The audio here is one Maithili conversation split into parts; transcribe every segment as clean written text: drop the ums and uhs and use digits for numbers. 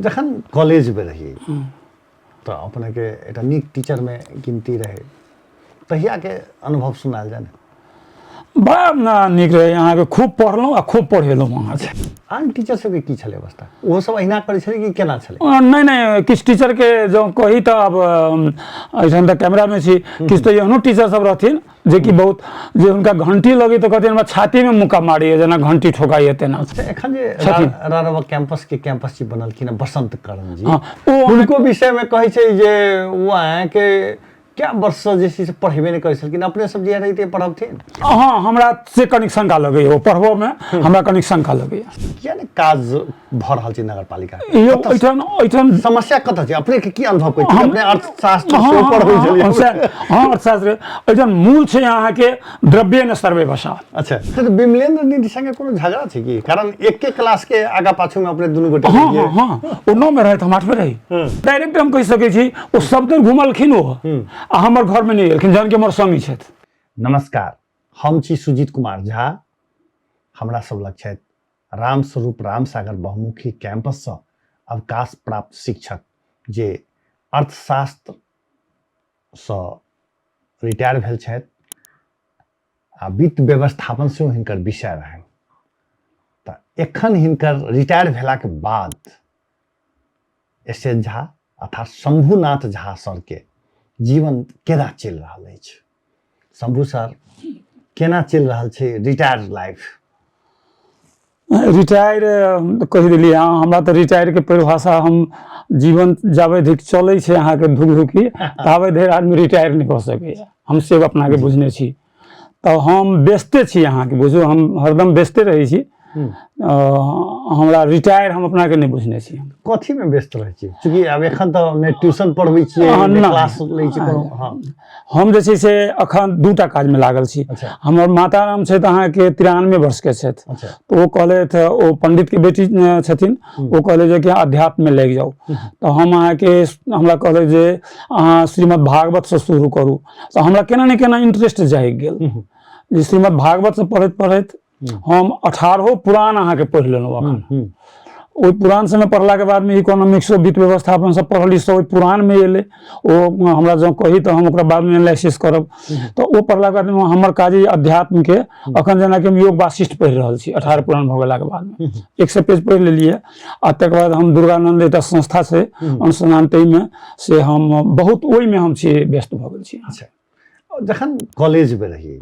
जखन कॉलेजमे रही तऽ अपनेके एकटा नीक टीचरमे गिनती रहै, तहियाके अनुभव सुनायल जाय ने। बड़ा नीक रहै अहाँके, खूब पढ़लहुँ आ खूब पढ़ेलहुँ अहाँके। आन टीचर सबके की छलै अवस्था? ओहो सब अहिना करै छलै कि केना छलै? नहि नहि, किछु टीचरके जँ कही तऽ आब एहिठाम तऽ कैमरामे छी, किछु तऽ एहनो टीचर सब रहथिन जेकि बहुत जे हुनका घंटी लगे तऽ कहथिन हमरा छातीमे मुक्का मारैए, जेना घंटी ठोकाइए तेना। अच्छा, एखन जे छथिन। रारवा कैंपस के कैंपस जी बनलखिन हँ, बसंत करण जी, हँ, ओ हुनको विषयमे कहै छै जे ओ अहाँके क्या वर्षसँ जे छै से पढ़ेबे नहि करै छलखिन, अपने सब जे रहिते पढ़बथिन? हँ, हमरा से कनिक शंका लगैए, ओ पढ़बोमे हमरा कनिक शंका लगैए। किया नहि काज भऽ रहल छै नगरपालिका? यौ, एहिठाम एहिठाम समस्या कतऽ छै? अपने के की अनुभव कहै छी? अपने अर्थशास्त्र सेहो पढ़बै छलियै। हँ, अर्थशास्त्र। एहिठाम मूल छै अहाँके द्रव्ये न सर्वे भाषा। अच्छा, तऽ विमलेंद्र निधि संगे कोनो झगड़ा छै की? कारण एके क्लास के आगा पाछू में अपने दुनू गोटे हँ हँ हँ, ओ 9 में रहथि, हम 8 में रही। डायरेक्ट हम कहि सकै छी ओ सब दिन घुमलखिन ओ आ हमर घर में नहि एलखिन, जहन कि हमर संगी छथि। नमस्कार, हम छी सुजीत कुमार झा। हमरा सब लग छथि रामस्वरूप रामसागर बहुमुखी कैंपससँ अवकाश प्राप्त शिक्षक जे अर्थशास्त्रसँ रिटायर भेल छथि आ वित्त व्यवस्थापन सेहो हिनकर विषय रहनि। तऽ एखन हिनकर रिटायर भेलाके बाद एस एस झा अर्थात शंभुनाथ झा सरके जीवन केना चलि रहल अछि? शंभू सर, केना चलि रहल छै रिटायर लाइफ? रिटायर कहि देलियै अहाँ, हमरा तऽ रिटायरके परिभाषा, हम जीवन जाबे धरि चलै छै अहाँके धुकधुकी ताबे धरि आदमी रिटायर नहि भऽ सकैए, हम से अपनाके बुझने छी। तऽ हम व्यस्ते छी अहाँके, बुझू हम हरदम व्यस्ते रहै छी। हमरा रिटायर हम अपनाके नहि बुझने छी। कथी में व्यस्त रहै छी? चूँकि आब एखन तऽ नहि ट्यूशन पढ़बै छियै, नहि क्लास लै छी कोनो। हँ, हम जे छै से एखन दूटा काजमे लागल छी। हमर माता राम छथि अहाँके 93 वर्षके छथि। तऽ ओ कहलथि, ओ पंडितके बेटी छथिन, ओ कहले जे कि अध्यात्ममे लागि जाउ। तऽ हम अहाँके, हमरा कहले जे अहाँ श्रीमद् भागवतसँ शुरू करू। तऽ हमरा केना ने केना इंटरेस्ट जागि गेल जे श्रीमद् भागवतसँ पढ़ैत पढ़ैत हम 18 पुराण अहाँके पढ़ि लेलहुँ अखन। ओहि पुराण सबमे पढ़लाके बादमे इकोनॉमिक्सो वित्त व्यवस्थापन सब पढ़ली, सब ओहि पुराणमे एलै। ओ हमरा जँ कही तऽ हम ओकरा बादमे एनालिसिस करब। तऽ ओ पढ़लाके बादमे हमर काज अइ अध्यात्मके। अखन जेनाकि हम योग वाशिष्ठ पढ़ि रहल छी, 18 पुराण भऽ गेलाके बादमे 100 पेज पढ़ि लेलियै। आ तकर बाद हम दुर्गानंद एकटा संस्था छै अनुसंधान, ताहिमे से हम बहुत ओहिमे हम छी व्यस्त भऽ गेल छी। अच्छा, जखन कॉलेजमे रही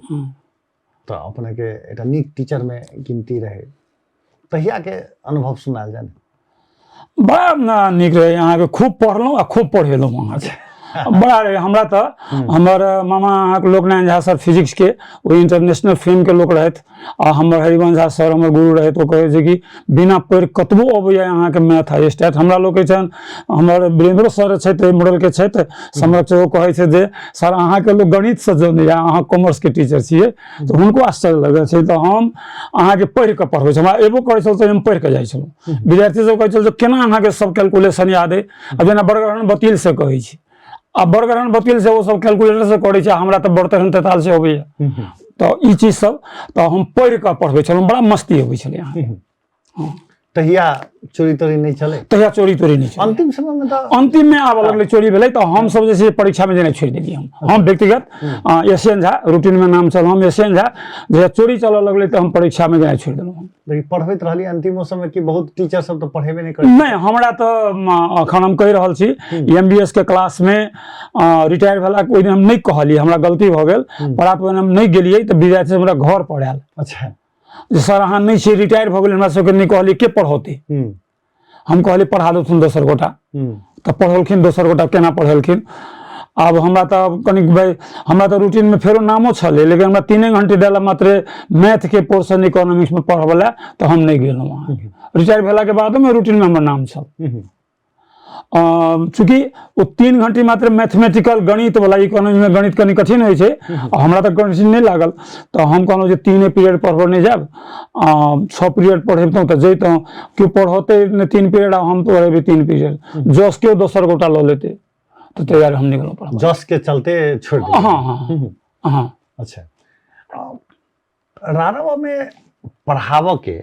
तऽ अपनेके एकटा नीक टीचरमे गिनती रहै, तहियाके अनुभव सुनायल जाय ने। बड़ा नीक रहै अहाँके, खूब पढ़लहुँ आ खूब पढ़ेलहुँ अहाँके, बड़ा रहै हमरा। तऽ हमर मामा अहाँके लोकनारायण झा सर फिजिक्सके ओ इंटरनेशनल फिल्मके लोक रहथि, आ हमर हरिवंश झा सर हमर गुरु रहथि। ओ कहै जे कि बिना पढ़ि कतबो अबैए अहाँके मैथ आ स्टैट। हमरा लोक एहिठाम हमर वीरेंद्रो सर छथि, मॉडलके छथि संरक्षक, ओ कहै छै जे सर अहाँके लोक गणितसँ जनैए, अहाँ कॉमर्सके टीचर छियै, तऽ हुनको आश्चर्य लगै छै। तऽ हम अहाँके पढ़ि कऽ पढ़बै छी, हमरा एबो करै छल तऽ हम पढ़ि कऽ जाइ छलहुँ। विद्यार्थी सब कहै छल जे केना अहाँके सब कैलकुलेशन याद अइ? आ जेना बड़गहन बतिल से कहै छी, आ बड़गहन बतिल से ओ सब कैलकुलेटर से करै छै, हमरा तऽ बड़तहन तेताल से अबैए। तऽ ई चीज सब तऽ हम पढ़ि कऽ पढ़बै छलहुँ, बड़ा मस्ती अबै छलै अहाँके। तहिया चोरी तोरी नहि छलै? तहिया चोरी तोरी नहि छलै। अंतिम समय में तऽ अंतिम में आबऽ लगलै, चोरी भेलै। तऽ हम सब जे छै परीक्षा में जेना छोड़ि देलियै। हम व्यक्तिगत एस एन झा रूटीन में नाम छल, हम एस एन झा जहिया चोरी चलऽ लगलै तऽ हम परीक्षा में जेना छोड़ि देलहुँ। लेकिन पढ़बैत रहलियै अंतिमो समय कि बहुत टीचर सब तऽ पढ़ेबे नहि करै? नहि, हमरा तऽ अखन हम कहि रहल छी एम बी एस के क्लास में रिटायर भेला ओहि दिन हम नहि कहलियै, हमरा गलती भऽ गेल। परात ओहि दिन हम नहि गेलियै तऽ विद्यार्थी हमरा घर पर आयल। जे सर अहाँ नहि छियै, रिटायर भऽ गेलै, हमरा सबके नहि कहलियै, के पढ़ौतै? हम कहलियै पढ़ा देथुन दोसर गोटा। तऽ पढ़ौलखिन दोसर गोटा। केना पढ़ेलखिन आब हमरा तऽ कनिक भाइ, हमरा तऽ रूटीनमे फेरो नामो छलै, लेकिन हमरा 3 घंटे देला मात्रे मैथके पोर्शन इकोनॉमिक्समे पढ़बै लए, तऽ हम नहि गेलहुँ अहाँके। रिटायर भेलाके बादोमे रूटीनमे हमर नाम छल। चूँकि ओ 3 घंटे मात्र मैथमेटिकल गणित वाला, इकोनॉमी में गणित कनि कठिन होइ छै, आ हमरा तऽ कठिन नहि लागल, तऽ हम कहलहुँ जे 3 पीरियड पढ़बऽ नहि जायब, 6 पीरियड पढ़ेबतहुँ तऽ जैतहुँ। केओ पढ़ौतै नहि 3 पीरियड आ हम पढ़ेबै 3 पीरियड, जस केओ दोसर गोटा लऽ लेतै, तऽ तैयार हम निकलहुँ पढ़बऽ। जस के चलते छोड़ि देलियै? हँ हँ हँ। अच्छा, रारवा में पढ़ाबऽ के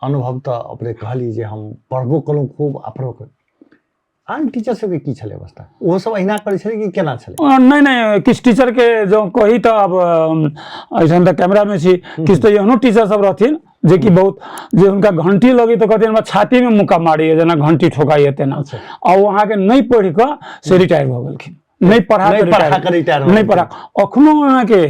अनुभव तऽ अपने कहली जे हम पढ़बो केलहुँ खूब आ पढ़बो केलहुँ। आन टीचर सबके की छलै अवस्था? ओहो सब अहिना करै छलै कि केना छलै? नहि नहि, किछु टीचरके जँ कही तऽ आब एहिठाम तऽ कैमरामे छी, किछु तऽ एहनो टीचर सब रहथिन जेकि बहुत जे हुनका घंटी लगे तऽ कहथिन हमरा छातीमे मुक्का मारैए जेना घंटी ठोकाइए तेना। आ ओ अहाँके नहि पढ़ि कऽ से रिटायर भऽ गेलखिन, नहि पढ़ा नहि पढ़ा कऽ रिटायर नहि पढ़ा। अखनो अहाँके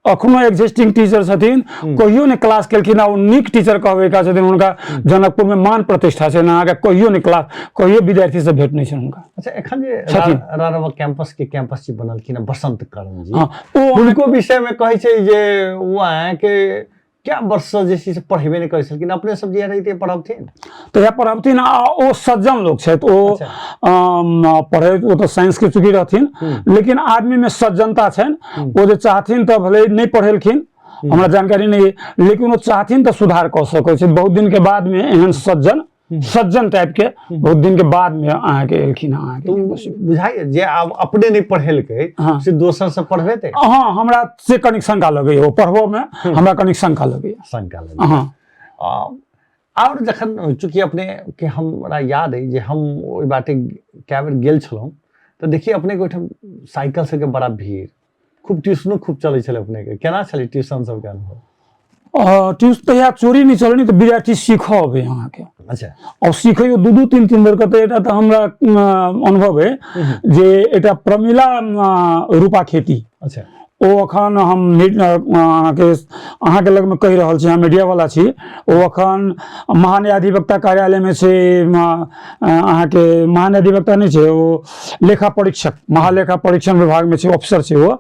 अखनो एग्जिस्टिंग टीचर छथिन, कहियो नहि क्लास केलखिन आ ओ नीक टीचर कहबै का छथिन, हुनका जनकपुर में मान प्रतिष्ठा छै, अहाँके कहियो नहि क्लास, कहियो विद्यार्थी से भेंट नहि छै हुनका। अच्छा, एखन जे रारावा कैंपस के कैंपस जी बनलखिन बसंत करण जी, ओ हुनको विषय में कहै छै जे ओ अहाँके क्या वर्ष से जे छै से पढ़ेबे नहि करै छलखिन, अपने सब जे रहिते पढ़बथिन तऽ इएह पढ़बथिन। आ ओ सज्जन लोक छथि, ओ पढ़ै ओ तऽ साइंस के चूँकि रहथिन, लेकिन आदमी में सज्जनता छनि, ओ जे चाहथिन तऽ भले नहि पढ़ेलखिन, हमरा जानकारी नहि अइ, लेकिन ओ चाहथिन तऽ सुधार कऽ सकै छै। बहुत दिन के बाद में एहन सज्जन सज्जन टाइप के बहुत दिन के बाद में अहाँके एलखिन। अहाँके तो बुझाइए जे आब अपने नहि पढ़ेलकै से दोसर से पढ़बेतै? हाँ, हमरा से कनिक शंका लगैए, ओ पढ़बो में हमरा कनिक शंका लगैए। शंका लगैए। हाँ। आओर जखन चूँकि अपने के हमरा याद अइ जे हम ओहि बाटे कए बेर गेल छलहुँ तऽ देखिए अपने के ओहिठाम साइकिल सबके बड़ा भीड़, खूब ट्यूशनो खूब चलै छलै अपनेके, केना छलै ट्यूशन सबके अनुभव? ट्यूशन तऽ इएह चोरी नहि चलै ने तऽ विद्यार्थी सीखऽ अबै अहाँके। अच्छा। आओर सीखैयो दू दू तीन तीन बेरके। तऽ एकटा तऽ हमरा अनुभव अइ जे एकटा प्रमिला रूपा खेती। अच्छा। ओ अखन हम अहाँके लगमे कहि रहल छी, हम मीडियावला छी, ओ अखन महान्यायाधिवक्ता कार्यालयमे छै, अहाँके महान्यायाधिवक्ता नहि छै, ओ लेखा परीक्षक, महालेखा परीक्षण विभागमे छै, ऑफिसर छै ओ।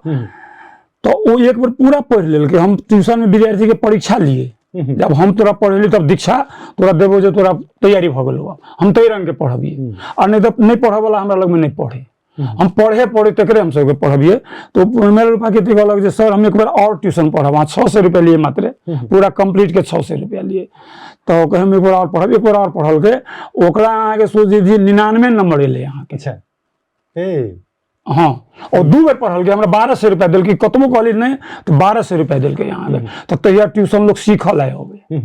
तऽ ओ एक बेर पूरा पढ़ि लेलकै। हम ट्यूशनमे विद्यार्थीके परीक्षा लिए, जब हम तोरा पढ़ेली तब दीक्षा तोरा देबो जे तोरा तैयारी भऽ गेलौ, हम ताहि रङ्गके पढ़बियै, आ नहि तऽ नहि पढ़ऽवला हमरा लगमे नहि पढ़े, हम पढ़े पढ़े तकरे हम सबके पढ़बियै। तो मेरे रूपा खेती कहलक जे सर हम एक बेर और ट्यूशन पढ़ब, अहाँ 600 रुपया लिए मात्रे, पूरा कम्प्लीट के 600 रुपया लिए, तऽ कहे हम एक बेर और पढ़ब, एक बेर और पढ़लकै, ओकरा अहाँके सोच दीजिए 99 नंबर एलै अहाँके। अच्छा। ए। हाँ, और 2 बेर पढ़लकै, हमरा 1200 रुपया देलकै, कतबो कहली नहि तऽ 1200 रुपया देलकै अहाँके। तऽ तहिया ट्यूशन लोक सीखऽ लए अबै।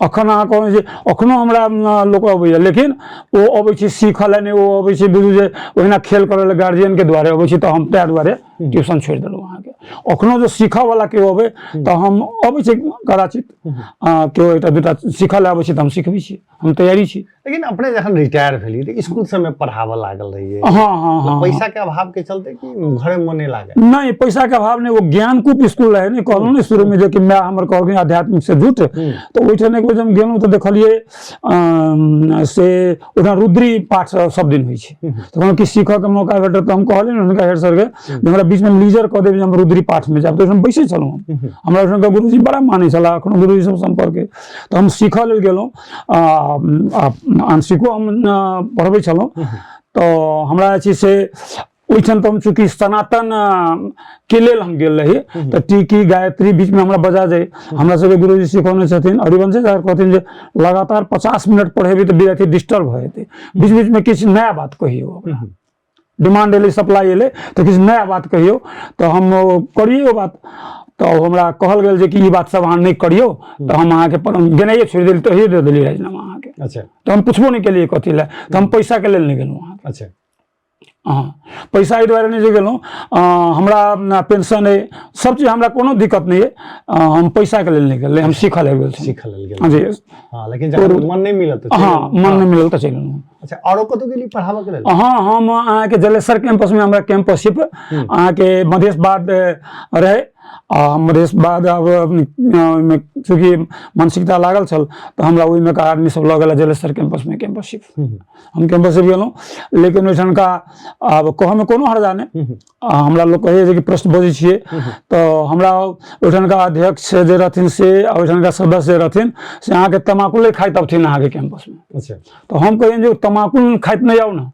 अखन अहाँ कहू जे अखनो हमरा लोक अबैया, लेकिन ओ अबै छै सीखऽ लए नहि, ओ अबै छै बुझू जे ओहिना खेल करऽ लए गार्जियनके दुआरे अबै छै, तऽ हम ताहि दुआरे ट्यूशन छोड़ि देलहुँ अहाँके। अखनो जे सीखऽ वाला केओ अबै तऽ हम अबै छै कदाचित केओ एकटा दूटा सीखऽ लए अबै छै तऽ हम सिखबै छी, हम तैयारी छी। लेकिन अपने जखन रिटायर भेली तऽ स्कूल सबमे पढ़ाबऽ लागल रहियै? हाँ हाँ हाँ। पैसा के अभाव के चलते कि घरे मन नहीं लागे? नहीं, पैसा के अभाव नहीं, वो ज्ञानकूप स्कूल रहे नहीं, कहलहुँ ने शुरू में जे कि माय हमर कहलखिन आध्यात्मिक से जुट, तऽ ओहिठाम एक बेर हम गेलहुँ तऽ देखलियै से ओहिठाम रुद्री पाठ सब दिन होइ छै, तऽ कहलहुँ कि सीखऽके मौका भेटत तऽ हम कहलियै ने हुनका हेड सरके जे हमरा बीचमे लीजर कऽ देब जे हम रुद्री पाठमे जायब, तऽ ओहिठाम बैसै छलहुँ हम, हमरा ओहिठामके गुरुजी बड़ा मानै छलाह, एखनो गुरुजी सब सम्पर्क अइ, तऽ हम सीखऽ लेल गेलहुँ, आंशिको हम पढ़बै छलहुँ, तऽ हमरा जे छै से ओहिठाम तऽ हम चूँकि सनातन के लेल हम गेल रही तऽ टीकी गायत्री बीचमे हमरा बजा जाय, हमरा सबके गुरुजी सिखौने छथिन हरिवंश झा कहथिन जे लगातार 50 मिनट पढ़ेबै तऽ विद्यार्थी डिस्टर्ब भऽ जेतै, बीच बीचमे किछु नया बात कहियौ, ओकरा डिमांड एलै सप्लाई एलै तऽ किछु नया बात कहियौ, तऽ हम करियै ओ बात, तऽ हमरा कहल गेल जे कि ई बात सब अहाँ नहि करियौ, तऽ हम अहाँके गेनाइए छोड़ि देली, तहिए दऽ देलियै राजीनामा अहाँके। अच्छा। तऽ हम पुछबो नहि केलियै कथी लए, तऽ हम पैसाके लेल नहि गेलहुँ अहाँके। अच्छा। हँ, पैसा एहि दुआरे नहि जे गेलहुँ, हमरा पेंशन अइ, सब चीज, हमरा कोनो दिक्कत नहि अइ, हम पैसाके लेल नहि गेल, हम सीखऽ लेल गेल छी। सीखऽ लेल गेल। जी। हाँ, लेकिन जखन मन नहि मिलल तऽ हाँ, मन नहि मिलल तऽ चलि गेलहुँ। अच्छा, औरो कतौ गेली पढ़ाबऽ के लेल? हाँ, हम अहाँके जलेसर कैंपसमे हमरा कैंपसशिप अहाँके मधेश बाद रहे, आ मधेश बाद आब ओहिमे चूँकि मानसिकता लागल छल तऽ हमरा ओहिमे का आदमी सब लऽ गेला जलेसर कैंपसमे कैंपसशिप, हम कैंपसशिप गेलहुँ, लेकिन ओहिठामका आब कहऽमे कोनो हर्जा नहि, हमरा लोक कहैए जे कि प्रश्न बजै छियै, तऽ हमरा ओहिठामका अध्यक्ष जे रहथिन से आ ओहिठामका सदस्य जे रहथिन से अहाँके तमाकुले खाइत अबथिन अहाँके कैंपसमे। अच्छा। तऽ हम कहियनि जे तमाकुल खाइत नहि आउ ने,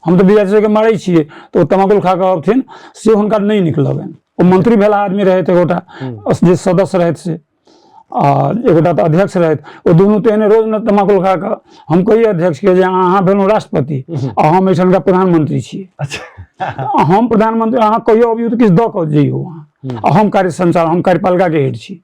हम तऽ विद्यार्थी सबके मारै छियै, तऽ ओ तमाकुल खा कऽ अबथिन से हुनका नहि नीक लगनि, ओ मंत्री भेला आदमी रहथि एगोटा जे सदस्य रहथि से, आ एगोटा तऽ अध्यक्ष रहथि, ओ दुनू तऽ एहने रोज ने तमाकुल खा कऽ। हम कहियै अध्यक्षके जे अहाँ भेलहुँ राष्ट्रपति आ हम एहिठामका प्रधानमंत्री छी। अच्छा। हम प्रधानमंत्री, अहाँ कहियो अबियौ तऽ किछु दऽ कऽ जइयौ अहाँ, आ हम कार्य संचालन, हम कार्यपालिकाके हेड छी।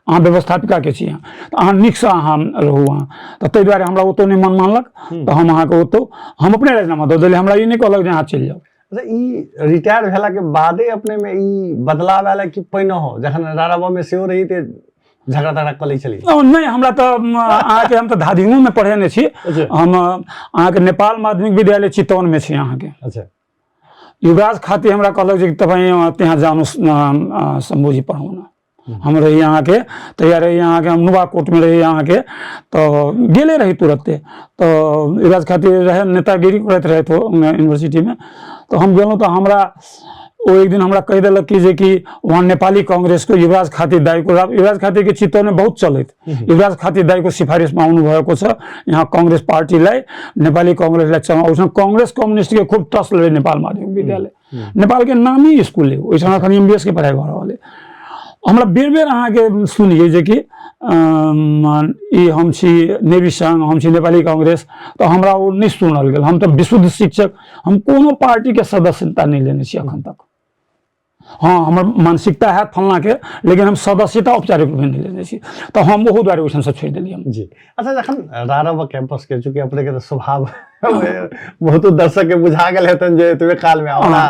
अहाँ व्यवस्थापिकाके छी अहाँ, तऽ अहाँ नीकसँ अहाँ रहू अहाँ। तऽ ताहि दुआरे हमरा ओतौ नहि मन मानलक, तऽ हम अहाँके ओतौ हम अपने राजीनामा दऽ देलियै। हमरा ई नहि कहलक जे अहाँ चलि जाउ। अच्छा, ई रिटायर भेला के बादे अपने में ई बदलाव आयल कि पहिने हो जखन राराबा में सेहो रही ते झगड़ा तगड़ा कऽ लै छलियै? नहि, हमरा तऽ अहाँके हम तऽ धादिंगोमे पढ़ेने छी। हम अहाँके नेपाल माध्यमिक विद्यालय चितौनमे छी अहाँके। युवराज खातिर हमरा कहलक जे तपाईँ त्यहाँ जानु शम्भूजी पढ़ाउन। हम रही अहाँके तैयार रही अहाँके, हम नुवाकोटमे रही अहाँके, तऽ गेले रही तुरन्ते। तऽ युवराज खातिर रहै नेतागिरी करैत रहथि ओ यूनिवर्सिटीमे, तऽ हम गेलहुँ तऽ हमरा ओ एक दिन हमरा कहि देलक कि जे कि वहाँ नेपाली कांग्रेसको युवराज खातिर दाईको, युवराज खातिरके चितवनमे बहुत चलैत, युवराज खातिर दाईको सिफारिसमा आउनुभएको छ यहाँ कांग्रेस पार्टीलाई, नेपाली कांग्रेसलाई चलाउ। ओहिठाम कांग्रेस कम्युनिस्टके खूब टस लड़ै नेपाल माध्यमिक विद्यालय, नेपालके नामी स्कूल है, ओहिठाम एखन एम बी एस के पढ़ाइ भऽ रहल है। हमरा बेर बेर अहाँके सुनियै जे कि ई हम छी नेवी संघ, हम छी नेपाली कांग्रेस, तऽ हमरा ओ नहि सुनल गेल। हम तऽ विशुद्ध शिक्षक, हम कोनो पार्टीके सदस्यता नहि लेने छी एखन तक। हँ, हमर मानसिकता हैत फल्लाँके, लेकिन हम सदस्यता औपचारिक रूपमे नहि लेने छी, तऽ हम ओहू दुआरे ओहिठामसँ छोड़ि देलियै हम। जी अच्छा, जखन रारब कैंपस के चूँकि अपने के स्वभाव बहुतो दर्शक के बुझा गेल हेतनि जे एतबे काल में ओना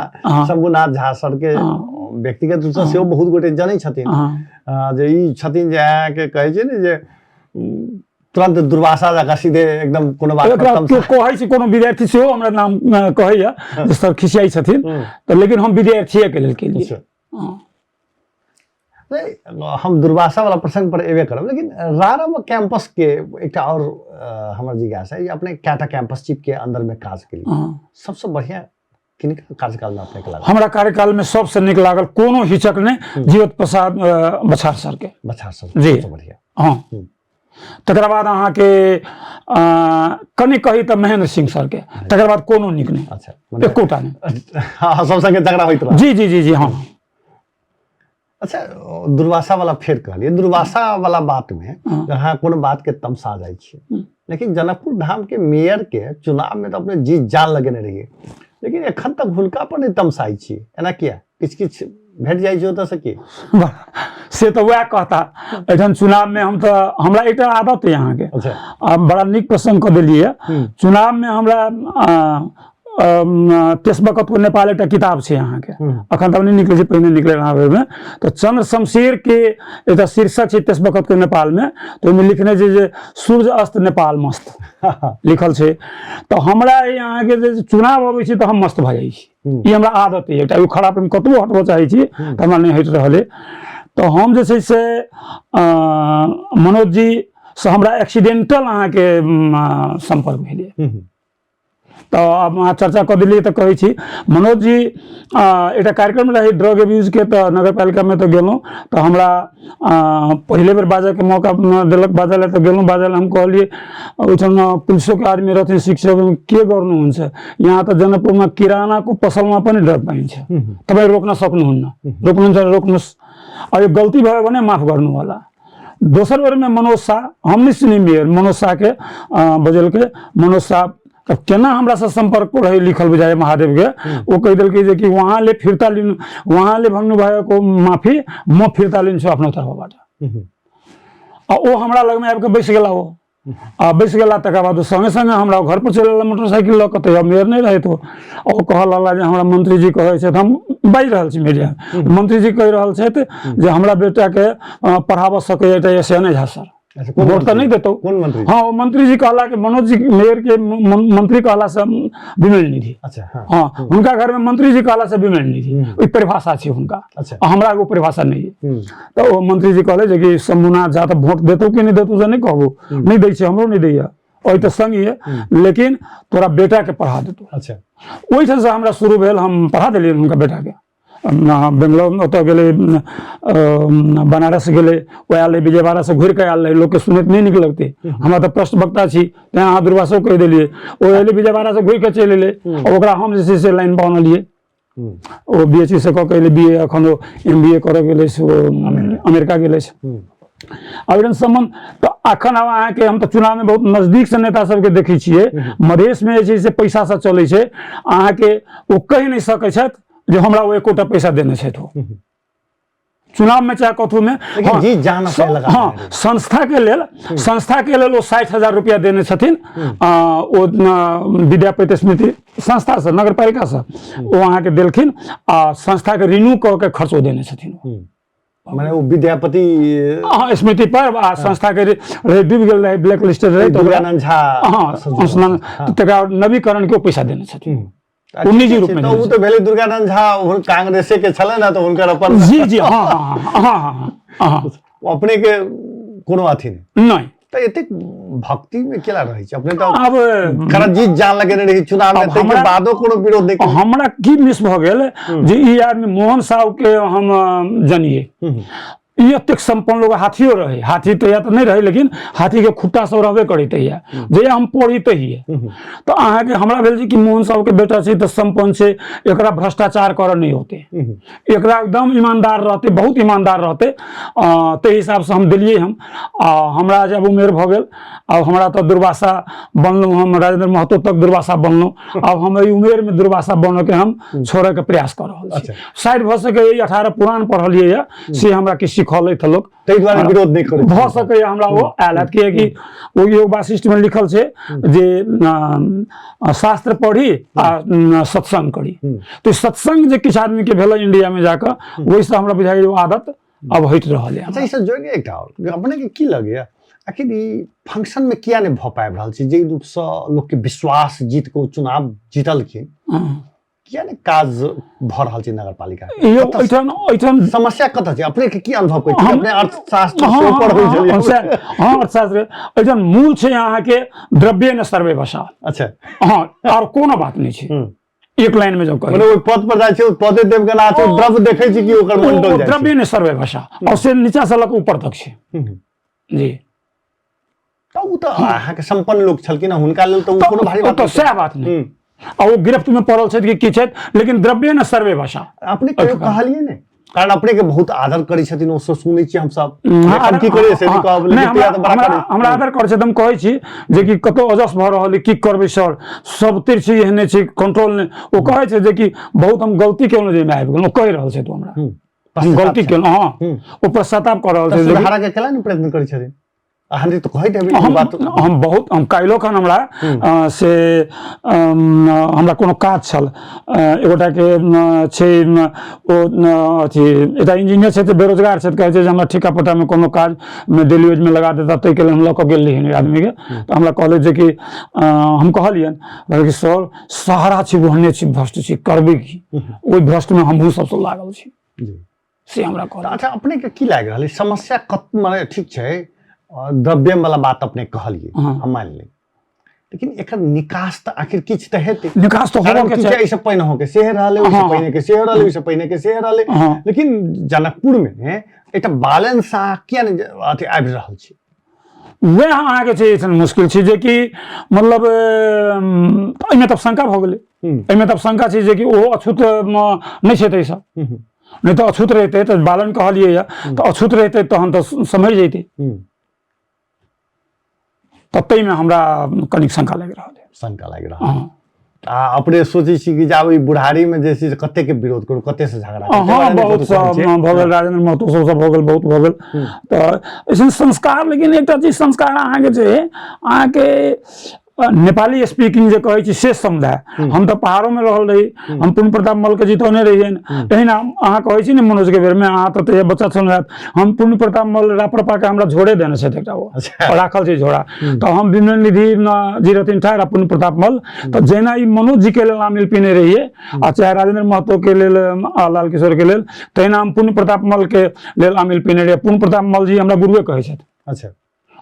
शंभुनाथ झा सर के व्यक्तिगत रूप से सेहो बहुत गोटे जनै छथिन जे ई छथिन जे अहाँके कहै छै ने जे तुरंत दुर्वासा जकाँ सीधे एकदम कोनो बात एकरा केओ कहै छै, कोनो विद्यार्थी सेहो हमरा नाम कहैया जे सर खिसियाइ छथिन, तऽ लेकिन हम विद्यार्थीए के लेल केलियै। नहि, हम दुर्वासा वाला प्रसंग पर एबे करब, लेकिन रारब कैंपस के एकटा और हमर जिज्ञासा है, अपने कैटा कैंपस चीफ के अंदर में काज केलियै, सबसे बढ़िया किनका कार्यकाल में अपने के लागल? हमरा कार्यकाल में सबसे नीक लागल कोनो हिचक नहि, जीवत प्रसाद बछार सर के। बछार सर जी सबसे बढ़िया। हँ। तकर बाद अहाँके कनि कही तऽ महेंद्र सिंह सर के, तकर बाद कोनो नीक नहि। अच्छा, एकोटा नहि। हँ, सब संगे झगड़ा होइत रहल। जी जी जी जी हँ। अच्छा, दुर्वासा वाला फेर कहलियै, दुर्वासा वाला बात में अहाँ कोनो बात के तमसा जाइ छियै, लेकिन जनकपुर धाम के मेयर के चुनाव में तऽ अपने जी जान लगेने रहियै, लेकिन एखन तक हुनका पर नहि तमसाइ छियै, एना किया? किछु किछु भेट जाइ छै ओतऽ से की? से तऽ वएह कहता। एहिठाम चुनाव में हम तऽ, हमरा एकटा आदत अइ अहाँके। आ बड़ा नीक प्रसंग कऽ देलियै। चुनाव में हमरा तेसबकत नेपाल एकटा किताब छै अहाँके, अखन तक नहि निकलै छै, पहिने निकलै रहै ओहिमे, तऽ चंद्र शमशेर के एकटा शीर्षक छै तेसबकत के नेपाल में, तऽ ओहिमे लिखने छै जे सूर्य अस्त नेपाल मस्त लिखल छै। तऽ हमरा ई अहाँके जे चुनाव अबै छै तऽ हम मस्त भऽ जाइ छी, ई हमरा आदत अइ एकटा, ओ खराब हम कतबो हटबऽ चाहै छी तऽ हमरा नहि हटि रहल अइ। तऽ हम जे छै से मनोज जी से हमरा एक्सीडेंटल अहाँके सम्पर्क भेलै, तऽ आब अहाँ चर्चा कऽ देलियै तऽ कहै छी, मनोज जी एकटा कार्यक्रम रहै ड्रग एब्यूजके, तऽ नगरपालिकामे तऽ गेलहुँ, तऽ हमरा पहिले बेर बाजऽके मौका देलक बाजऽ लए, तऽ गेलहुँ बाजऽ लए। हम कहलियै ओहिठाम पुलिसोके आदमी रहथिन, शिक्षक, के गर्नुहुन्छ यहाँ त जनकपुरमा किरानाको पसलमा पनि ड्रग पाइन्छ, तपाईँ रोक्न सक्नुहुन्न, रोक्नुहुन्छ भने रोक्नुहोस्, अब यो गल्ती भयो भने माफ गर्नु होला। दोसर बेरमे मनोज शाह, हम नहि चिन्है मेयर, मनोज शाहके बजेलकै। मनोज शाह तऽ केना हमरासँ सम्पर्क रहै लिखल बुझाइ महादेवके, ओ कहि देलकै जे कि उहाँले फिर्ता लिनु, उहाँले भन्नुभएको माफी म फिर्ता लिन्छु आफ्नो तर्फबाट। आ ओ हमरा लगमे आबि कऽ बैस गेला, ओ आ बैस गेला, तकर बाद ओ सङ्गे सङ्गे हमरा घर पर चलि एला मोटरसाइकिल लऽ कऽ, तहिया मेयर नहि रहथि ओ। आ ओ कहऽ लगला जे हमरा मंत्रीजी कहै छथि, हम बाजि रहल छी मीडिया, मंत्रीजी कहि रहल छथि जे हमरा बेटाके पढ़ाबऽ सकैए एकटा एस एन झा सर। अच्छा, कोन वोट तऽ मंत्री? नहि देतौ। कोन मंत्री? हँ, ओ मंत्रीजी कहला कि मनोज जी मेयर के मंत्री कहला से विमल निधि। अच्छा, हाँ। हँ, हुनका घर में मंत्री जी कहला से विमल निधि, ओहि परिभाषा छै हुनका। आ हमरा एगो परिभाषा नहि है। तऽ ओ मंत्री जी कहले जे कि शंभुनाथ झा तऽ वोट देतौ कि नहि देतौ से नहि कहबो, नहि दै छै, हमरो नहि दैया, ओहि तऽ संग ये, लेकिन तोरा बेटा के पढ़ा देतौ। ओहिठाम से हमरा शुरू भेल, हम पढ़ा देलियै हुनका बेटा के। बेंगलोर ओतऽ गेलै, बनारस गेलै, ओ आयल रहै विजयवाड़ासँ घुरि कऽ आयल रहै, लोकके सुनैत नहि नीक लगतै, हमरा तऽ प्रश्न वक्ता छी तैँ अहाँ दुर्वासो कहि देलियै। ओ एलै विजयवाड़ासँ घुरि कऽ चलि एलै, आ ओकरा हम जे छै से लाइन बनलियै। ओ बी एच यू से कऽ के एलै बी ए, एखन ओ एम बी ए करऽ गेलै से ओ अमेरिका गेलै से। आवेदन सम्बन्ध तऽ अखन आब अहाँके हम तऽ चुनावमे बहुत नजदीकसँ नेता सबके देखै छियै, मधेशमे जे छै से पैसासँ चलै छै अहाँके, ओ कहि नहि सकै छथि जे हमरा ओ एकोटा पैसा देने छथि। ओ चुनाव में चाहे कथू में। लेकिन जी जान अपने लगा हाँ, देने रही। संस्था के लेल ओ 60,000 रुपया देने छथिन। ओ विद्यापति स्मृति संस्था से, नगरपालिका से ओ अहाँके देलखिन आ संस्था के रिन्यू कऽ के खर्चो देने छथिन। माने ओ विद्यापति हाँ, स्मृति पर्व आ संस्था के रहे, डूबि गेल रहे, ब्लैक लिस्टेड रहे, तऽ दुर्गानंद झा हाँ, से जुड़ल। अनुसंधान, तकरा नवीकरण के ओ पैसा देने छथिन। तऽ ओ निजी ठीक रूप छै, में तऽ देने ओ तऽ भेलै दुर्गानंद झा, ओ कांग्रेसे के छलै ने, तऽ हुनकर अपन जी जी, हाँ हाँ हाँ हाँ हाँ हाँ। ओ अपने के कोनो अथी नहि? नहि। तऽ एतेक भक्ति में केला रहै छै अपने तऽ? आब कारण जीत जान लगेने रही चुनाव में, आब ताहिके बादो कोनो विरोध नहि केलकै। हमरा की मिस भऽ गेल जे ई आदमी मोहन साहु के हम जनिए, ई एतेक सम्पन्न लोग, हाथियो रहे, हाथी तहिया तऽ नहि रहे, लेकिन हाथी के खुट्टा सब रहबे करे तहिया, जहिया हम पढ़ी तहिया। तऽ अहाँके हमरा भेल जे कि मोहन साहु के बेटा छै तऽ सम्पन्न छै, एकरा भ्रष्टाचार करऽ नहि होते, एकरा एकदम ईमानदार रहते, बहुत ईमानदार रहते, ताहि हिसाबसँ हम देलियै हम। आ हमरा जब उमेर भऽ गेल, आब हमरा तऽ दुर्वासा बनलहुँ हम, राजेंद्र महतो तक दुर्वासा बनलहुँ, आब हम एहि उमेरमे दुर्वासा बनऽके हम छोड़ैके प्रयास कऽ रहल छी। शायद भऽ सकैए 18 पुराण पढ़लियै यऽ, से हमरा किछु सिखौलथि लोक। ताहि दुआरे विरोध नहि करै? भऽ सकैए हमरा ओ आयल हैत, किएकि ओ योग वाशिष्ठमे लिखल छै जे शास्त्र पढ़ी आ सत्संग करी। तऽ सत्संग जे किछु आदमीके भेलै इंडियामे जाकऽ, ओहिसँ हमरा बुझाइए ओ आदत अब हटि रहल है। अच्छा, ई सब जोड़ि एकटा आओर, अपने के की लगैया, आखिर ई फंक्शन में किया नहि भऽ पाबि रहल छै? जाहि रूपसँ लोकके विश्वास जीत के ओ चुनाव जीतलखिन, किया नहि काज भऽ रहल छै नगर पालिका? यौ, एहिठाम एहिठाम समस्या कतऽ छै? अपने के की अनुभव करै छी? अपने अर्थशास्त्र से पढ़बै छलियै। हाँ, अर्थशास्त्र। एहिठाम मूल छै अहाँके द्रव्ये न सर्वे भाषा। हाँ, आओर कोनो बात नहि छै। एक लाइन में जब कही, मने ओहि पद पर जाइ छै, ओ पदे देवगन छै, द्रव्य देखै छी कि ओकर मन डोल जाइ छै। द्रव्ये न सर्वे भाषा, और से नीचा से लऽ कऽ ऊपर तक छै। जी। तऽ ओ तऽ अहाँके सम्पन्न लोक छलखिन, हुनका लेल तऽ ओ कोनो भारी बात तऽ सएह बात नहि। आ ओ गिरफ्त में पड़ल छथि कि की छथि, लेकिन द्रव्ये न सर्वे भाषा। अपने कहियो कहलियै ने? कारण अपने के बहुत आदर करै छथिन, ओ सब सुनै छियै हमसब। एखन की करियै से नहि कहब, लेकिन तैयार तऽ बड़ा करै। हमरा आदर करै छथि। हम कहै छी जे कि कतौ अजस भऽ रहल है, की करबै सर, सब तिर छै, एहने छै, कंट्रोल नहि। ओ कहै छै जे कि बहुत हम गलती केलहुँ जे एहिमे आबि गेलहुँ। कहि रहल छथि ओ हमरा, हम गलती केलहुँ। हँ, ओ पश्चाताप कऽ रहल छै। सुधारऽ के केला नहि प्रयत्न करै छथिन? अहाँ तऽ कहैत हेबै ई बात। हम बहुत, हम काल्हिओ खन हमरा से हमरा कोनो काज छल, एगोटाके छै, ओ अथी एकटा इंजीनियर छथि, बेरोजगार छथि, कहै छै जे हमरा ठिका पट्टामे कोनो काजमे डेली वेजमे लगा देता, ताहिके लेल हम लऽ कऽ गेल रहियनि ओहि आदमीके। तऽ हमरा कहलथि जे कि हम कहलियनि, कहलकै कि सर, सहारा छी, ओहने छी, भ्रष्ट छी, करबै की, ओहि भ्रष्टमे हमहूँ सबसँ लागल छी। से हमरा कहल। अच्छा, अपने के की लागि रहल है समस्या कत? माने ठीक छै, द्रव्यम वाला बात अपने कहलियै, हम मानि ली, लेकिन एकर निकास तऽ आखिर किछु तऽ हेतै। निकास तऽ कारण होबऽ के की छै। छै, एहिसँ पहिने के सेहे रहलै, ओहिसँ पहिने के सेहे रहलै, ओहिसँ पहिने के सेहे रहलै। लेकिन जनकपुर मे एकटा बालेंस आ किया नहि अथी आबि रहल छै? वएह अहाँके छै, एहन मुश्किल छै जेकि मतलब एहिमे तब शंका भऽ गेलै। एहिमे तब शंका छै जेकि ओहो अछूत नहि छै ताहिसँ। नहि तऽ अछूत रहितै तऽ बालन कहलियै यऽ, तऽ अछूत रहितै तहन तऽ सम्हरि जैतै। तऽ ताहिमे हमरा कनिक शंका लागि रहल यऽ। शंका लागि रहल। आ अपने सोचै छी कि जाब ई बुढ़ारी में जे छै से कते के विरोध करू, कते से झगड़ा करू, ताहि हँ, बारे मे बहुत कतौ कहै सब छियै। भऽ गेल, राजेंद्र महतो सब सब भऽ गेल, बहुत भऽ गेल। तऽ अइसन संस्कार, लेकिन एकटा चीज संस्कार अहाँके छै, अहाँके नेपाली स्पीकिंग जे कहै छी से समुदाय, हम तऽ पहाड़ोमे रहल रही, हम पूर्ण प्रताप मल्लके जितौने रहियनि। एहिना अहाँ कहै छी ने मनोजके बेरमे, अहाँ तऽ तहिया बच्चा छलहुँ हैत, हम पूर्ण प्रताप मल्ल राप्रपा के हमरा झोड़े देने छथि एकटा, ओ राखल छै झोड़ा। तऽ हम विमल निधि जी रहथिन ठाढ़ आ पूर्ण प्रताप मल्ल, तऽ जहिना ई मनोज जी के लेल आमिल पीने रहियै आ चाहे राजेंद्र महतो के लेल आ लाल किशोर के लेल, तहिना हम पूर्ण प्रताप मल्ल के लेल आमिल पीने रहियै। पूर्ण प्रताप मल्ल जी हमरा गुरुए कहै छथि।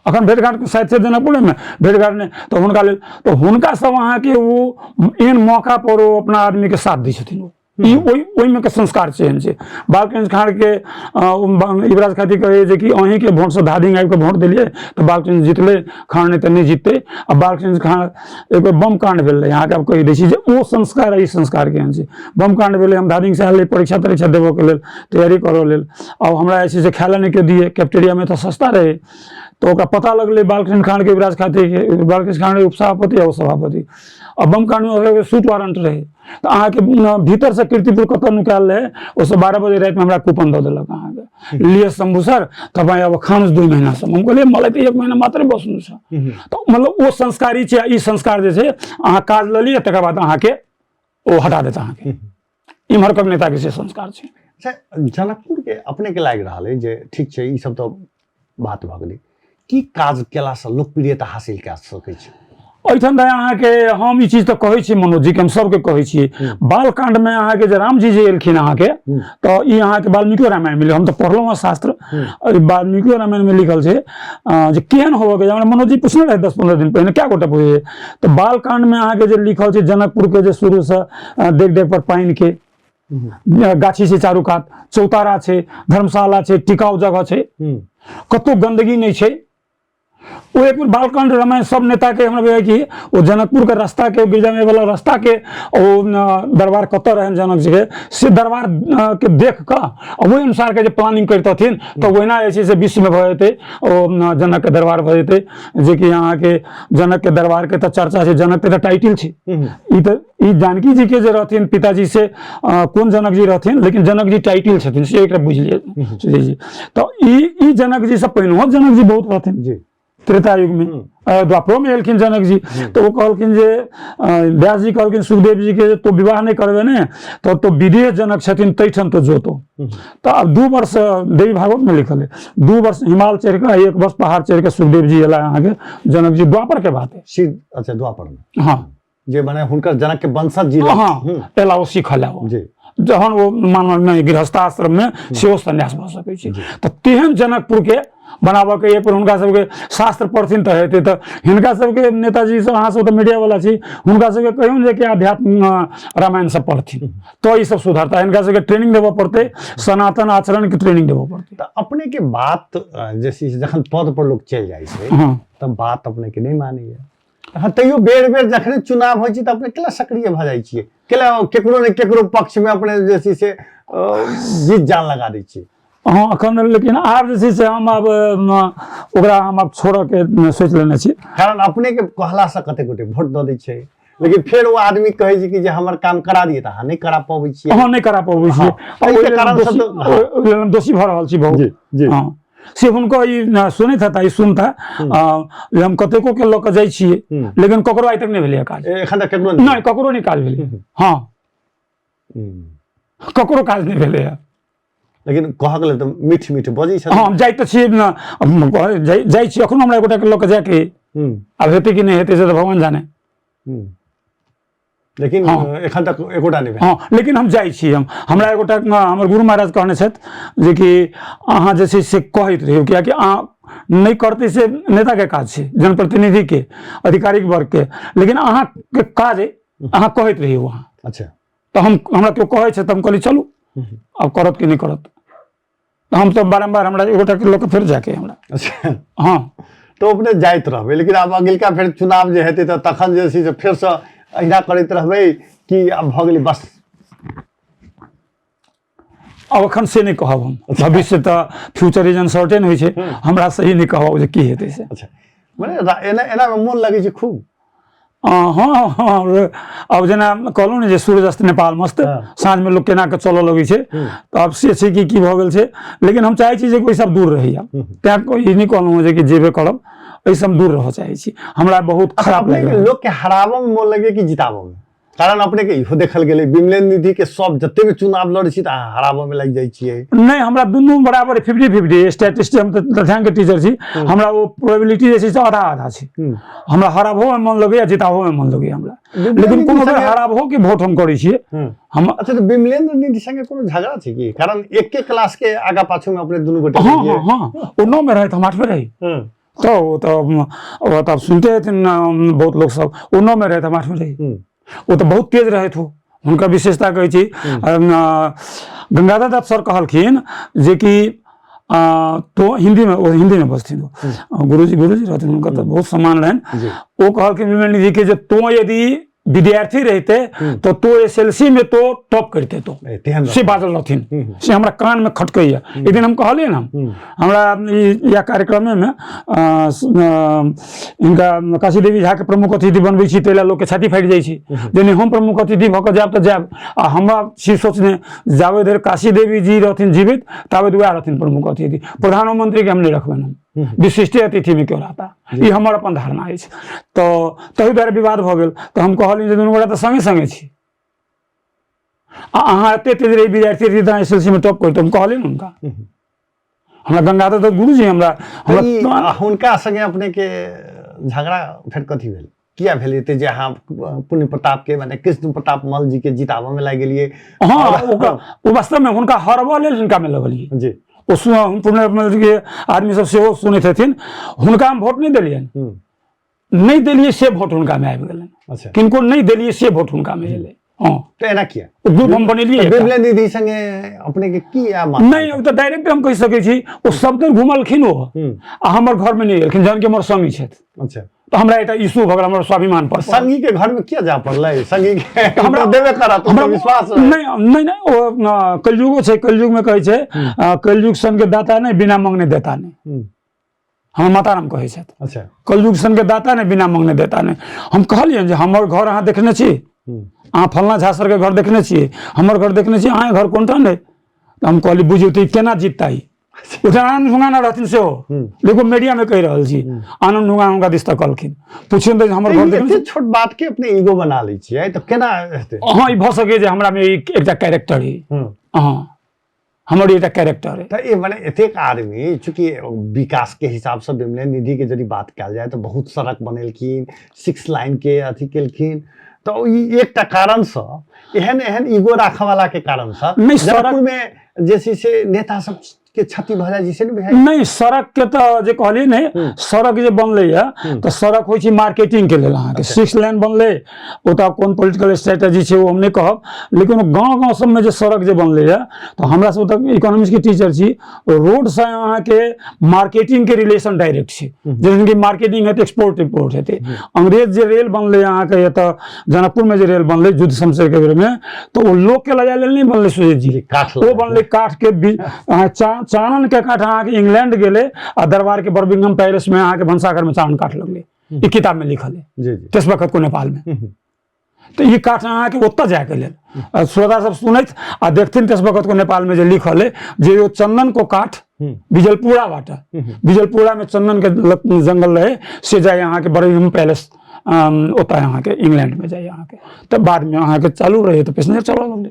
अखन भेटघाट शायद छै जनकपुरेमे, भेटघाट नहि तऽ हुनका लेल तऽ हुनका सब अहाँके ओ एहन मौका पर ओ अपना आदमीके साथ दै छथिन। ओ ई ओहिमे के संस्कार छै, एहन छै। बालकृष्ण खाँड़के युवराज खाती कहै जे कि अहीँके भोटसँ धादिंग आबिके भोट देलियै तऽ बालकृष्ण जीतलै, खाँड़ नहि तऽ नहि जीततै। आ बालकृष्ण खाँड़ एक बेर बम काण्ड भेल रहै, अहाँके आब कहि दै छी जे ओ संस्कार आ ई संस्कार केहन छै। बम काण्ड भेलै, हम धादिंगसँ आयल रही परीक्षा तरीक्षा देबऽके लेल, तैयारी करऽ लेल। आब हमरा जे छै से खाय लए नहि केओ दिए, कैफेटेरियामे तऽ सस्ता रहै। तऽ ओकरा पता लगलै बालकृष्ण खाँड़के, युवराज खातीके, बालकृष्ण खाँड़ उपसभापति आ ओ सभापति, आ बम काण्डमे सूट वारंट रहै। तऽ अहाँके भीतरसँ कीर्तिपुर कतऽ नुकायल रहै, ओसभ 12 बजे रातिमे हमरा कूपन दऽ देलक अहाँके, लिअ शंभू सर तपाईँ अब खानुहोस् 2 महिनासम्म। हम कहलियै मलाई तऽ 1 महिना मात्रै बस्नु छ। तऽ मतलब ओ संस्कारी छै। ई संस्कार जे छै अहाँ काज लऽ लिअ, तकर बाद अहाँके ओ हटा देत अहाँके। इम्हर के नेताके से संस्कार छै। अच्छा, जनकपुर के अपने के लागि रहल है जे ठीक छै, ई सब तऽ बात भऽ गेलै, की काज केलासँ लोकप्रियता हासिल कए सकै छै? एहिठाम तऽ अहाँके हम ई चीज तऽ कहै छी मनोज जीके, हम सबके कहै छियै, बालकांडमे अहाँके जे रामजी जे एलखिन अहाँके, तऽ ई अहाँके वाल्मीकियो रामायण मिलल, हम तऽ पढ़लहुँ हँ शास्त्र, वाल्मीकियो रामायणमे लिखल छै जे केहन होबऽके। हमरा मनोज जी पुछने रहै 10-15 दिन पहिने, कए गोटा पुछै। तऽ बालकांडमे अहाँके जे लिखल छै जनकपुरके जे शुरूसँ डेग डेग पर पानिके गाछी छै, चारू कात चौतारा छै, धर्मशाला छै, टिकाउ जगह छै, कतहु गन्दगी नहि छै। ओ एक बेर बालकांड रामायण सब नेताके हमरा बुझाइ कि ओ जनकपुरके रास्ताके, गिरजामे वाला रास्ताके, ओ दरबार कतऽ रहनि जनक जीके, से दरबार के देख कऽ आ ओहि अनुसारके जे प्लानिंग करितथिन तऽ ओहिना जे छै से विश्वमे भऽ जेतै, ओ जनकके दरबार भऽ जेतै। जेकि अहाँके जनकके दरबारके तऽ चर्चा छै, जनकके तऽ टाइटिल छै। ई तऽ ई जानकी जी के जे रहथिन पिताजी से कोन जनक जी रहथिन, लेकिन जनक जी टाइटिल छथिन, से एकरा बुझि लिअ जी। तऽ ई जनक जी से पहिनहो जनक जी बहुत रहथिन जी त्रेता युग में, द्वापरो में एलखिन जनक जी। तऽ ओ कहलखिन जे व्यास जी कहलखिन सुखदेव जी के, तो विवाह नहि करबे ने तऽ तो विदेह जनक छथिन तैठाम तो जोतो। तऽ आब 2 वर्ष, देवी भागवत में लिखल है, 2 वर्ष हिमालय चढ़ि कऽ, 1 वर्ष पहाड़ चढ़ि कऽ सुखदेव जी एला अहाँके जनक जी, द्वापर के बात है। अच्छा, द्वापर में। हाँ, जे माने हुनकर जनक के वंशज जी। हाँ, एला ओ सीखल ओ जी, जहन ओ मानव नहि गृहस्थाश्रम में सेहो सन्यास भऽ सकै छै। तऽ तेहन जनकपुर के बनाबऽ के एक बेर हुनका सबके शास्त्र पढ़थिन तऽ हेतै। तऽ हिनका सबके नेताजी सब, अहाँ सब तऽ मीडिया वाला छी, हुनका सबके कहियौ जे कि अध्यात्म रामायण सब पढ़थिन तऽ ई सब सुधरता। हिनका सबके ट्रेनिंग देबऽ पड़तै, सनातन आचरण के ट्रेनिंग देबऽ पड़तै। तऽ अपने के बात जे छै जखन पद पर लोक चलि जाइ छै तऽ बात अपने के नहि मानैया। हाँ, तैयो बेर बेर जखने चुनाव होइ छै तऽ अपने केला सक्रिय भऽ जाइ छियै, केला केकरो ने केकरो पक्षमे अपने जे छै से जीत जान लगा दै छियै? हँ, एखन लेकिन आब जे छै से हम आब ओकरा हम आब छोड़ऽके सोचि लेने छी। कारण अपने के कहलासँ कते गोटे वोट दऽ दै छै, लेकिन फेर ओ आदमी कहै छै कि जे हमर काम करा दिए, तऽ अहाँ नहि करा पबै छियै। अहाँ नहि करा पबै छियै। ओहि लेल हम दोषी भऽ रहल छी बहुत। जी। हँ, से हुनको ई सुनैत हेता, ई सुनता जे हम कतेको के लऽ कऽ जाइ छियै, लेकिन ककरो आइ तक नहि भेलैए काज। एखन तक ककरो नहि, ककरो नहि काज भेलै। हँ, ककरो काज नहि भेलैए। लेकिन कहक लेल तऽ मीठ मीठ बजै छथिन। हँ, हम जाइ तऽ छियै, जाइ छियै, एखनो हमरा एगोटाके लऽ कऽ जायके, आब हेतै कि नहि हेतै से तऽ भगवान जाने। लेकिन एखन तक एकोटा नहि भेल। हँ, लेकिन हम जाइ छी। हम हमरा एगोटा हमर गुरु महाराज कहने छथि जे कि अहाँ जे छै से कहैत रहियौ, कियाकि अहाँ नहि करतै से नेताके काज छै, जनप्रतिनिधिके, आधिकारिक वर्गके, लेकिन अहाँके काज अइ अहाँ कहैत रहियौ अहाँ। तऽ हम हमरा केओ कहै छै तऽ हम कहली चलू, आब करत कि नहि करत। हम तऽ बारम्बार हमरा एगोटाके लऽ कऽ फेर जाके हमरा। हँ, तऽ अपने जाइत रहबै, लेकिन आब अगिलका फेर चुनाव जे हेतै तऽ तखन जे छै से फेरसँ अहिना करैत रहबै कि आब भऽ गेलै बस? आब एखन से नहि कहब हम, भविष्य तऽ फ्यूचर is uncertain होइ छै, हमरा सही नहि कहब जे की हेतै से। अच्छा, मने एना एनामे मोन लगै छै खूब? हँ हँ, आब जेना कहलहुँ ने जे सूर्य अस्त नेपाल मस्त, साँझमे लोक केना कऽ चलऽ लगै छै, तऽ आब से छै कि की भऽ गेल छै। लेकिन हम चाहै छी जे ओहि सब दूर रहैया, तैं ई नहि कहलहुँ जे कि जेबे करब, एहिसँ हम दूर रहऽ चाहै छी, हमरा बहुत खराब लागि। लोकके हराबऽमे मोन लगैए कि जिताबऽमे? कारण अपने के इहो देखल गेलै, विमलेन्द्र निधि के सब जते भी चुनाव लड़ै छी तऽ अहाँ हराबऽ में लागि जाइ छियै। नहि, हमरा दुनू बराबर 50-50 स्टैटिस्टिक। हम तऽ तथ्यांक के टीचर छी, हमरा ओ प्रोबेबिलिटी जे छै से आधा आधा छै। हमरा हराबहो में मन लगैया, जिताबहो में मन लगैया हमरा, लेकिन कोनो बेर हराबहो के वोट हम करै छियै हम। अच्छा, तऽ विमलेन्द्र निधि संगे कोनो झगड़ा छै की? कारण एके क्लास के आगा पाछू में अपने दुनू गोटे। हँ हँ हँ, ओ 9 में रहै, हम 8 में रही। तऽ ओ तऽ ओ तऽ सुनते हेथिन बहुत लोक सब, ओ 9 में रहै, हम 8 में रही। ओ तऽ बहुत तेज रहथि। हो, हुनकर विशेषता कहै छी, गंगाधर दत्त सर कहलखिन जे कि तो हिंदी में, ओ हिंदी में बजथिन, ओ गुरुजी, गुरुजी रहथिन, हुनकर तऽ बहुत सम्मान रहनि। ओ कहलखिन विमल जी के जे तो यदि विद्यार्थी रहिते तो तो एस एल सी में तो टॉप करते तो ए, तेहन से बाजल रहथिन से हमरा कान में खटकैया एक दिन हम कहलियै ने हमरा ई इएह कार्यक्रमेमे हिनका काशी देवी झाके प्रमुख अतिथि बनबै छी ताहि लए लोकके छाती फाटि जाइ छै जे नहि हम प्रमुख अतिथि भऽ कऽ जायब तऽ जायब आ हमरा छी सोचने जाबे धरि काशी देवी जी रहथिन जीवित ताबे वएह रहथिन प्रमुख अतिथि प्रधानोमंत्री के हम नहि रखबनि हम विशिष्टे अतिथिमे क्यों रहता ई हमर अपन धारणा अछि तऽ ताहि दुआरे विवाद भऽ गेल तऽ हम कहलियनि जे दुनू गोटा तऽ सङ्गे सङ्गे छी आ अहाँ एते तेज रही विद्यार्थी रही तऽ एस एल सी मे टॉप करितहुँ हम कहलियनि हुनका हमरा गंगाधर दत्त गुरुजी हमरा तऽ ई हमरा हुनका संगे अपने के झगड़ा फेर कथी भेल किया भेल एते जे अहाँ पुण्य प्रताप के माने कृष्ण प्रताप मल्ल जी के जिताबऽ में लागि गेलियै हँ ओकर ओ वास्तवमे हुनका हरबऽ लेल हिनका मे लगलियै जी ओ सुन पुण्य के आदमी सब सेहो सुनैत हेथिन हुनका हम वोट नहि देलियनि नहि देलियै से वोट हुनकामे आबि गेलनि अच्छा किनको नहि देलियै से वोट हुनकामे एलै हँ तऽ एना किया ओ ग्रुप हम बनेलियै एकटा। विमला दीदी संगे अपने के की आ माथा नहि ओ तऽ डायरेक्ट हम कहि सकै छी ओ सब दिन घुमलखिन ओ आ हमर घरमे नहि एलखिन जहन कि हमर संगी छथि अच्छा तऽ हमरा एकटा इशू भऽ गेल हमर स्वाभिमान पर संगी के घर में किया जा पड़लै संगी के हमरा हमरा देबे करत हमरा हमरा विश्वास रहै। नहि नहि नहि ओ कलयुगो छै कलयुगमे कहै छै कलयुग सन के दाता नहि बिना मंगने देता नहि हमर माता राम कहै छथि अच्छा कलयुग सन के दाता नहि बिना मंगने देता नहि हम कहलियनि जे हमर घर अहाँ देखने छी अहाँ फलना झा सरके घर देखने छियै हमर घर देखने छियै अहाँके घर कोन ठाम रहै तऽ हम कहली बुझियौ तऽ ई केना जीतता ई ओतऽ आनंद ढुंगाना रहथिन सेहो देखो मीडियामे कहि रहल छी आनंद ढुंगाना हुनका दिस तकलखिन पुछियौन तऽ हमर घर देखने एते छोट बात के अपने ईगो बना लै छियै तऽ केना हेतै हँ ई भऽ सकै जे हमरामे ई एकटा कैरेक्टर अइ हँ हमर एकटा कैरेक्टर है तऽ ई मने एतेक आदमी चूँकि विकास के हिसाब से बिमले निधि के यदि बात कयल जाय तऽ बहुत सड़क बनेलखिन सिक्स लाइन के अथी केलखिन तऽ ई एकटा कारणसँ एहन एहन ईगो राखऽ वाला के कारणसँ नहि, सड़क- जनकपुर में जे छै से नेता सब के क्षति भऽ जाइ छै से नहि बुझाइ नहि सड़क के तऽ जे कहलियै ने सड़क जे बनलै या तऽ सड़क होइ छै मार्केटिंग के लेल अहाँके सिक्स लाइन बनलै ओ तऽ आब कोन पोलिटिकल स्ट्रेटजी छै ओ हम नहि कहब लेकिन ओ गाँव गाँव सबमे जे सड़क जे बनलै या तऽ हमरा सब तऽ इकोनॉमिक्स के टीचर छी रोडसँ अहाँके मार्केटिंग के रिलेशन डायरेक्ट छै जखन कि मार्केटिंग हेतै एक्सपोर्ट इम्पोर्ट हेतै अंग्रेज जे रेल बनलै अहाँके एतऽ जनकपुरमे जे रेल बनलै युद्ध शमशेरके बेरमे तऽ ओ लोकके लऽ जाय लेल नहि बनलै सुजीत जी काठ ओ बनलै काठके अहाँ चाननके काठ अहाँके इंग्लैंड गेलै आ दरबारके बर्मिंघम पैलेसमे अहाँके भनसाघरमे चानन काठ लगलै ई किताबमे लिखल है जी जी तेस वक्त को नेपालमे तऽ ई काठ अहाँके ओतऽ जायके लेल आ श्रोता सब सुनैत आ देखथिन तेस वक्त को नेपालमे जे लिखल है जे ओ चंदन को काठ बिजलपुरा बाटा बिजलपुरा में चंदन के जंगल रहे से जाय अहाँके बर्मिंघम पैलेस ओतऽ अहाँके इंग्लैंड में जाय अहाँके तऽ बादमे अहाँके चालू रहै तऽ पैसेंजर चलऽ लगलै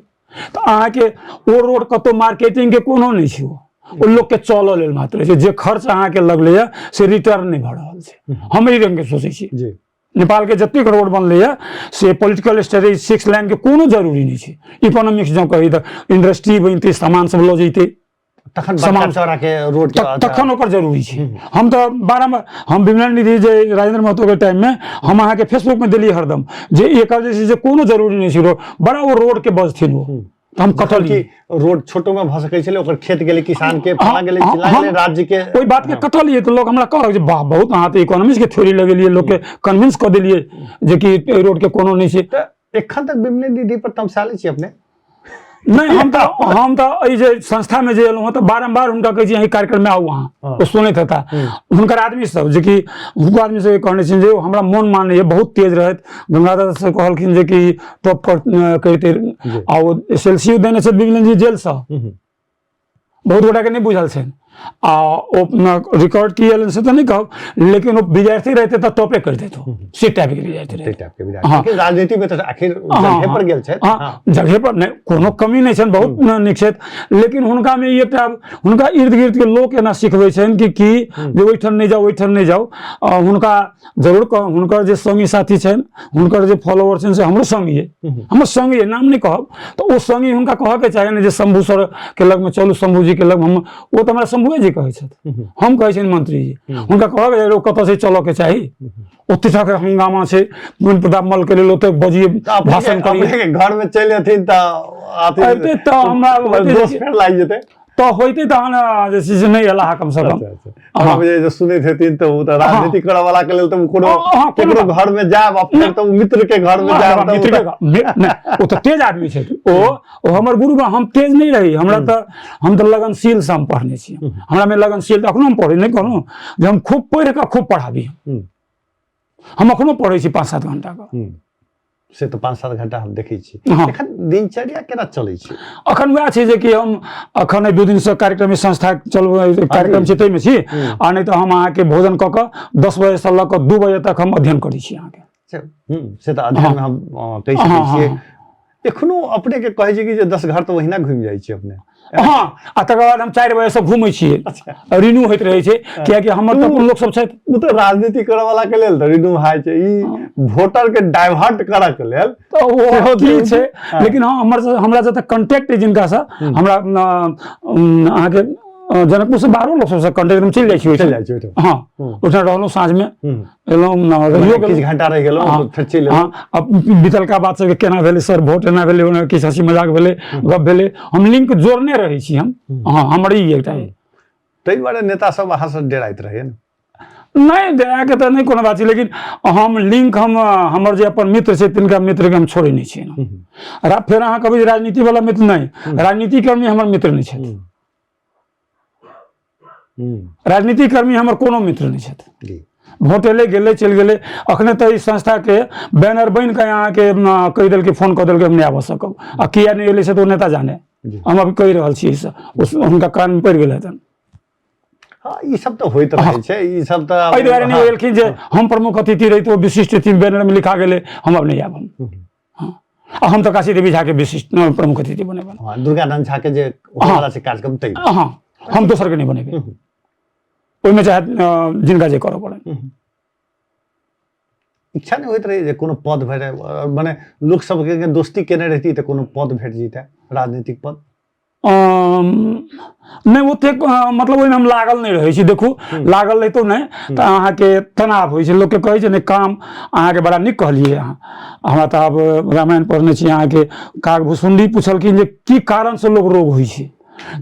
तऽ अहाँके ओ रोड कतहु मार्केटिंगके कोनो नहि छै ओ ओ लोकके चलऽ लेल मात्र छै जे खर्च अहाँके लगलैए से रिटर्न नहि भऽ रहल छै हम एहि रङ्गके सोचै छी जी नेपालके जतेक रोड बनलैए से पोलिटिकल स्ट्रेटेजी सिक्स लाइनके कोनो जरूरी नहि छै इकोनॉमिक्स जँ कही तऽ इंडस्ट्री बनितै सामान सब लऽ जैतै तखन सामान- बड़का चौड़ा के रोड के तखन ओकर जरूरी छै हम तऽ बारम्बार हम विमला निधि जे राजेंद्र महतोके टाइममे हम अहाँके फेसबुकमे देलियै हरदम जे एकर जे छै से कोनो जरूरी नहि छै रोड बड़ा ओ रोडके बजथिन ओ तऽ हम कटलियै कि रोड छोटो में भऽ सकै छलै ओकर खेत गेलै किसान के फला गेलै चिल्ला गेलै राज्य के ओहि बात के कटलियै तऽ लोक हमरा कहलक जे वाह बहुत अहाँ तऽ इकोनॉमिक्स के थ्योरी लगेलियै लोकके कन्विंस कऽ देलियै जे कि एहि रोड के कोनो नहि छै तऽ एखन तक विमले दीदी पर तमसाले छी अपने नहि हम तऽ एहि जे संस्थामे जे एलहुँ हँ तऽ बारम्बार हुनका कहै छी एहि कार्यक्रममे आउ अहाँ हँ। ओ सुनैत हेता हुनकर आदमी सब जेकि हुनको आदमी सबके कहने छियनि जे हमरा मोन मानैए बहुत तेज रहथि गंगाधर से कहलखिन जे कि टॉप पर करिते आ ओ एस एल सी देने छथि विमलन जी जेलसँ बहुत गोटाके नहि बुझल छनि आ ओ रिकॉर्ड की एलन से तऽ नहि कहब लेकिन ओ विद्यार्थी रहते तऽ टॉपे करते तो से टाइप के विद्यार्थी ताहि रहते टाइप के विद्यार्थी लेकिन राजनीति में तऽ आखिर जगहे पर गेल छथि हाँ जगह पर नहि कोनो कमी नहि छनि बहुत नीक छथि लेकिन हुनकामे ई एकटा हुनका इर्द गिर्द के लोक एना सिखबै छनि कि की जे ओहिठाम नहि जाउ ओहिठाम नहि जाउ आ हुनका जरूर कह हुनकर जे संगी साथी छनि हुनकर जे फॉलोवर छनि से हमरो संगी अइ हमर संगी अइ नाम नहि कहब तऽ ओ संगी हुनका कहऽके चाही ने जे शंभू सर के लगमे चलू शंभू जी के लगमे हम ओ तऽ हमरा शंभुए जी कहै छथि हम कहै छियनि मंत्री जी हुनका कहऽके चाही ओ कतऽ से चलऽके चाही ओते तरहके हंगामा छै पूर्ण प्रताप मल्ल के लेल ओते बजिए भाषण करिए अपने के घर में चलि अथिन तऽ अयतै तऽ हमरा दोस्त फेर लागि जेतै। तऽ होइते तहन जे छै से नहि एला कम से कम। हमरा बुझाइ जे सुनैत हेथिन तऽ ओ तऽ राजनीति करऽ वाला के लेल तऽ ओ कोनो केकरो घर में जायब आ फेर तऽ ओ मित्र के घर में जायब। मित्र के नहि, ओ तऽ तेज आदमी छथि। ओ ओ हमर गुरु बा, हम तेज नहि रही। हमरा तऽ हम तऽ लगनशील से हम पढ़ने छी। हमरा में लगनशील अखनो हम पढ़ै नहि कहलहुँ जे हम खूब पढ़ि कऽ खूब पढ़ाबी। हम अखनो पढ़ै छी 5-7 घंटा के। से तऽ 5-7 घंटा हम देखै छी। एखन दिनचर्या केना चलै छै? अखन वएह छै जे कि हम अखन 2 दिन से कार्यक्रम संस्था चलबै कार्यक्रम छै ताहिमे छी, आ नहि तऽ हम अहाँके भोजन कऽ कऽ 10 बजे से लऽ कऽ 2 बजे तक हम अध्ययन करै छी अहाँके। से तऽ अध्ययन हम कहि सकै छियै। एखनो अपने के कहै छै कि जे 10 घर तऽ ओहिना घुमि जाइ छी अपने। हँ, आ तकर बाद हम 4 बजे से घुमै छियै, रिन्यू होइत रहै छै, कियाकि हमर तऽ अपन लोक सब छथि। ओ तऽ राजनीति करऽ वाला के लेल तऽ रिन्यू भए छै, ई वोटर के डाइवर्ट करऽ के लेल तऽ ओ की छै। लेकिन हँ, हमर हमरा जतऽ कॉन्टेक्ट अइ जिनकासँ, हमरा अहाँके जनकपुर से बाहरो लोक सबसँ कॉन्टेक्ट, हम चलि जाइ छी। चलि जाइ छी। हँ, ओहिठाम रहलहुँ, साँझमे एलहुँ, रहियो किछु घंटा रहि गेलहुँ, फेर चलि एलहुँ। अब बीतलका बात सबके केना भेलै सर, वोट एना भेलै, ओना किछु हँसी मजाक भेलै, गप भेलै, हम लिंक जोड़ने रहै छी हम। हँ, हमर ई एकटा ताहि दुआरे नेता सब अहाँसँ डराइत रहै ने? नहि, डराके तऽ नहि कोनो बात छै, लेकिन हम लिंक हम हमर जे अपन मित्र छै तिनका मित्रके हम छोड़ै नहि छियै। फेर अहाँ कहबै जे राजनीति वाला मित्र नहि, राजनीति कर्मी हमर मित्र नहि छथि। राजनीति कर्मी हमर कोनो मित्र नहि छथि। वोट एलै गेलै चलि गेलै। अखने तऽ ई संस्थाके बैनर बनि कऽ अहाँके कहि देलकै, फोन कऽ देलकै, हम नहि आबऽ सकब। आ किया नहि एलै से तऽ ओ नेता जाने, हम अभी कहि रहल छी एहिसँ हुनका कानमे पड़ि गेल हेतनि। हँ, ई सब तऽ होइत रहै छै, ई सब तऽ एहि दुआरे नहि एलखिन जे हम प्रमुख अतिथि रही तऽ ओ विशिष्ट अतिथि बैनरमे लिखा गेलै, हम अब नहि आयब। हम हँ, हम तऽ काशी देवी झा के विशिष्ट प्रमुख अतिथि बनेबै। हँ, दुर्गानंद झा के जे वाला छै कार्यक्रम तै। हँ, हम दोसर के नहि बनेबै, ओहिमे चाहे जिनका जे करऽ पड़े। इच्छा नहि होइत रहै जे कोनो पद भेटै, मने लोक सबके दोस्ती केने रहिती तऽ कोनो पद भेट जैते, राजनीतिक पद? नहि ओतेक, मतलब ओहिमे हम लागल नहि रहै छी। देखू, लागल रहितो नहि तऽ अहाँके तनाव होइ छै। लोकके कहै छै ने काम, अहाँके बड़ा नीक कहलियै अहाँ। हमरा तऽ आब रामायण पढ़ने छी अहाँके, काकभूसुंडी पुछलखिन जे की कारणसँ लोक रोग होइ छै,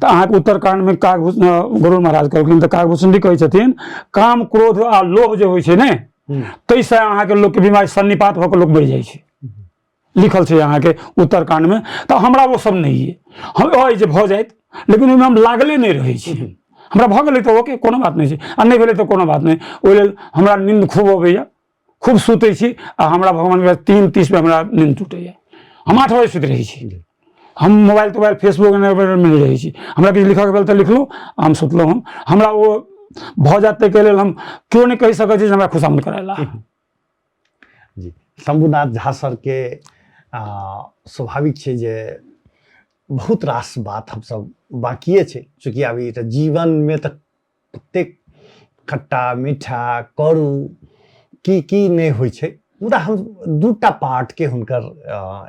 तऽ अहाँके उत्तरकाण्डमे काकभूष गरुड़ महाराज कहलखिन, तऽ काकभूसुंडी कहै छथिन काम क्रोध आ लोभ जे होइ छै ने, ताहिसँ अहाँके लोकके बीमारी सन्निपात भऽ कऽ लोक मरि जाइ छै, लिखल छै अहाँके उत्तरकाण्डमे। तऽ हमरा ओ सब नहि अइ, हम अइ जे भऽ जाइत, लेकिन ओहिमे हम लागले नहि रहै छी। हमरा भऽ गेलै तऽ ओके, कोनो बात नहि छै, आ नहि भेलै तऽ कोनो बात नहि। ओहि लेल हमरा नींद खूब अबैए, खूब सुतै छी, आ हमरा भगवानके 3:30 पे हमरा नींद टूटैए। हम 8 बजे सुति रहै छी। हम मोबाइल तोबाइल फेसबुक मे नहि रहै छी। हमरा किछु लिखऽके भेल तऽ लिखलहुँ, हम सुतलहुँ। हम हमरा ओ भऽ जायत ताहिके लेल हम केओ नहि कहि सकै छी जे हमरा खुशामद करय ला। जी, शंभुनाथ झा सर के स्वाभाविक छै जे बहुत रास बात हमसब बाकिए छै, चूँकि आब ई तऽ जीवनमे तऽ कतेक खट्टा मीठा करू की की नहि होइ छै। मुदा हम दूटा पार्टके हुनकर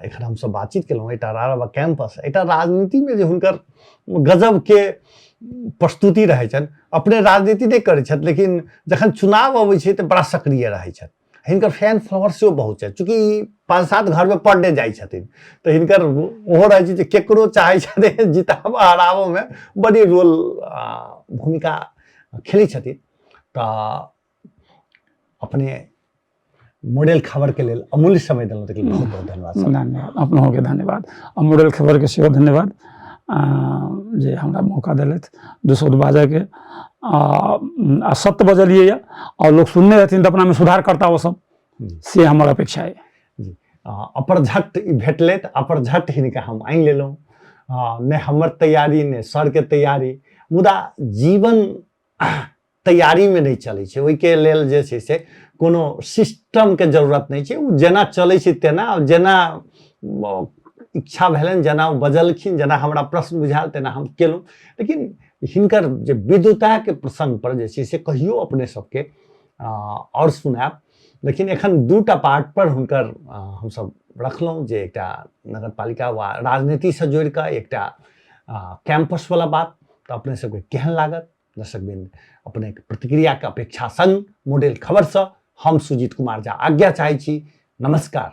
एखन हमसब बातचीत केलहुँ, एकटा राराबा कैंपस, एकटा राजनीतिमे जे हुनकर गजबके प्रस्तुति रहै छनि। अपने राजनीति नहि करै छथि, लेकिन जखन चुनाव अबै छै तऽ बड़ा सक्रिय रहै छथि। हिनकर फैन फॉलोअर सेहो बहुत छथि, चूँकि 5-7 घरमे पर डे जाइ छथिन तऽ हिनकर ओहो रहै छै जे केकरो चाहै छथिन जिताबऽ हराबऽमे बड़ी रोल भूमिका खेलै छथिन। तऽ अपने मॉडल खबर के लेल अमूल्य समय देलहुँ, ताहिके लेल बहुत बहुत धन्यवाद सर। धन्यवाद, अपनोके धन्यवाद, आ मॉडल खबरके सेहो धन्यवाद जे हमरा मौका देलथि दू शब्द बाजऽके। आ सत्य बजलियै यऽ आओर लोक सुनने रहथिन तऽ अपनामे सुधार करता ओ सब, से हमर अपेक्षा अइ। जी, अपरझट ई भेटलै तऽ अपरझट हिनका हम आनि लेलहुँ। नहि हमर तैयारी नहि सरके तैयारी, मुदा जीवन तैयारीमे नहि चलै छै, ओहिके लेल जे छै से कोनो सिस्टमके जरूरत नहि छै। ओ जेना चलै छै तेना, जेना इच्छा भेलनि, जेना ओ बजलखिन, जेना हमरा प्रश्न बुझायल तेना हम केलहुँ। लेकिन हिनकर जे विद्वताके प्रसङ्ग पर जे छै से कहियो अपने सबके आओर सुनायब, लेकिन एखन दूटा पार्ट पर हुनकर हमसब रखलहुँ, जे एकटा नगरपालिका वा राजनीतिसँ जोड़िकऽ एकटा कैंपसवला बात। तऽ अपने सबके केहन लागत दर्शकवृंद, अपने प्रतिक्रिया के अपेक्षा संग मॉडल खबर से हम सुजीत कुमार झा आज्ञा चाहै छी। नमस्कार।